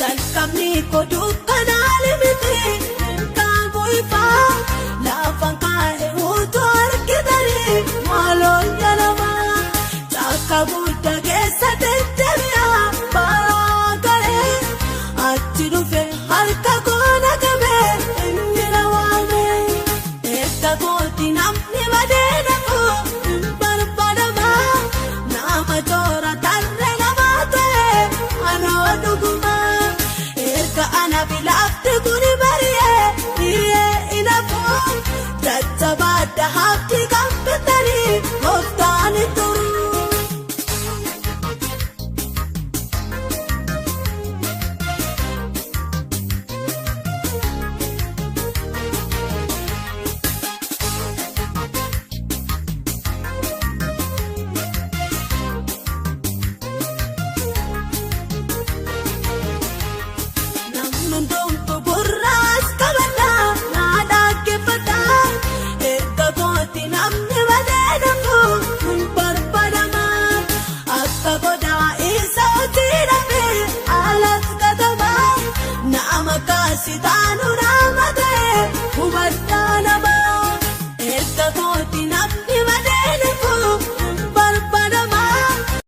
Jalqabni koo dukkanaa miti kaabu ifaa lafa kaa'e utuu argitanii maaloo jalamaa caakka guddaa keessa deddeebi'aa baraa galee achi dhufe harka koona qabee inni na waame eegga kooti namni badee nafu hin barbaadama nama toora tarree namaa ta'e anoo dhuguma erga ana bilaafti kuni bari'ee dhiiree inafu jajjabaadha hafti